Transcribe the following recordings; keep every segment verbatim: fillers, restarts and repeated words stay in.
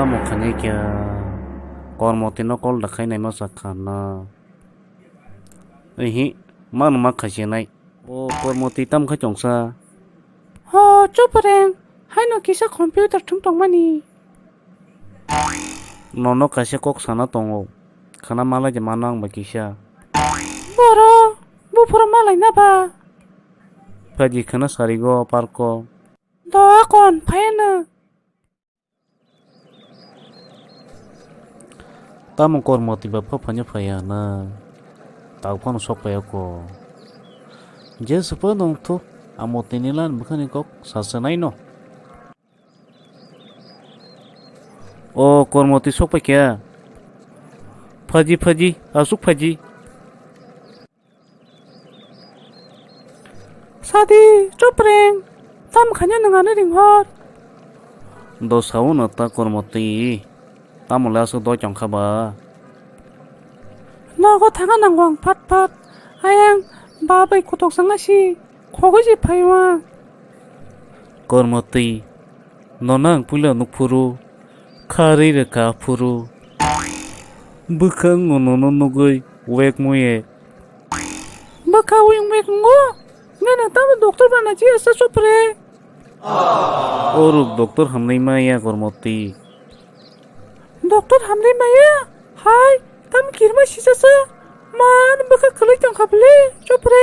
Mokhanai kya Kormoti no call da khai nai ma sa kha na. Ehi, manu ma khaisi nai. O Kormoti tam khai chongsa. Ho, Chupreng, haino kisa computer thung tongmani. Nono kaisa kok sana tongo. Khana malai de mano ang bai kisa. Boro, buphuru malai na ba. Phaidi khana sarigo parko. Do akon, phayano. Tamo Kormoti ba pha phanya phaya na. Tau phano sok paya ko. Je sepa dong thu, amo tini lan bukhani kok sasanai no. O Kormoti sok pai kya? Phaji, phaji, asuk phaji. Sadi, Chupreng, tam khanya nang ani ring hor. Do sao na ta Kormoti, tamo le asuk do chong kha ba. Nogo thanga nango ang phat phat, ayang ba bai kutok sanga si, khogoi si phaiwa. Kormoti, nono ang puila nuk phuru, kharwi rwkha phuru. Bwkhang nono nugwi wek muye. Bwkha wing wek ngo. Nana tamo doctor bana chi asa Chupre. Oruk doctor hamnai maya Kormoti. Doctor hamnai maya? Hai, tam kirma sisasa. Man bwkha kwlwi tongkha bwle Chupre.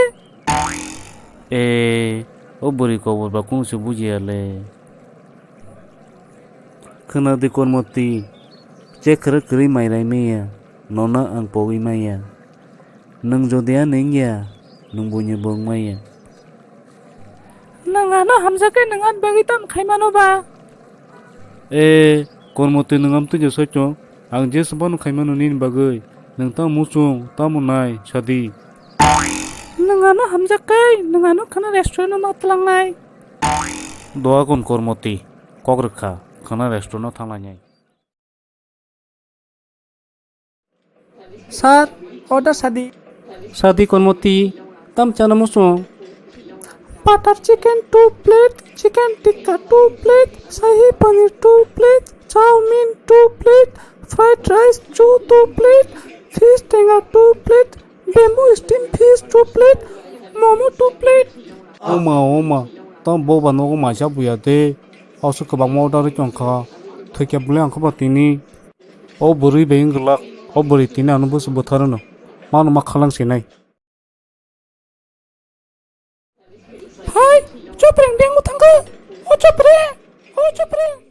E, o bwrwi kobor ba kung se bujiya le. Khwnadi Kormoti, che khwrwk kwrwi mai rai maya, nono ang pogwi maya. Nwng jodi ani wngya, nwng buini bo wngmaya. Nwng ano hamjakhe nwng ani bagwi tamo khaimano ba? E, Kormoti nwng amtwi je saichung, ang je swbano khaimano nini bagwi, nwng tamo muchung, tamo nai, sadi. Nwng ano hamjakhe, nwng ano khwna restaurant-o ma twlangnai. Doagon Kormoti, kok rwkha, khwna restaurant-o thanglainai. Sir, order sadi. Sadi Kormoti, tam chana muchung? Butter chicken two plate, chicken tikka two plate, shahi paneer two plate, chow mein two plate, fried rice two, two plate, fish tenga two plate, bamboo steam fish two plate, momo two plate. Oma, oma, tam boba nogo maisa buya de. Aswk kwbangma order wngkha. Thwikhe bwlai ang khe ba tini. O bwrwi bai wng glak. O bwrwi tini ano bwswk bwtharwno. Mano ma khalang sinai. Hai, Chopreng beng bo thangkha. O Chopreng, o Chopreng.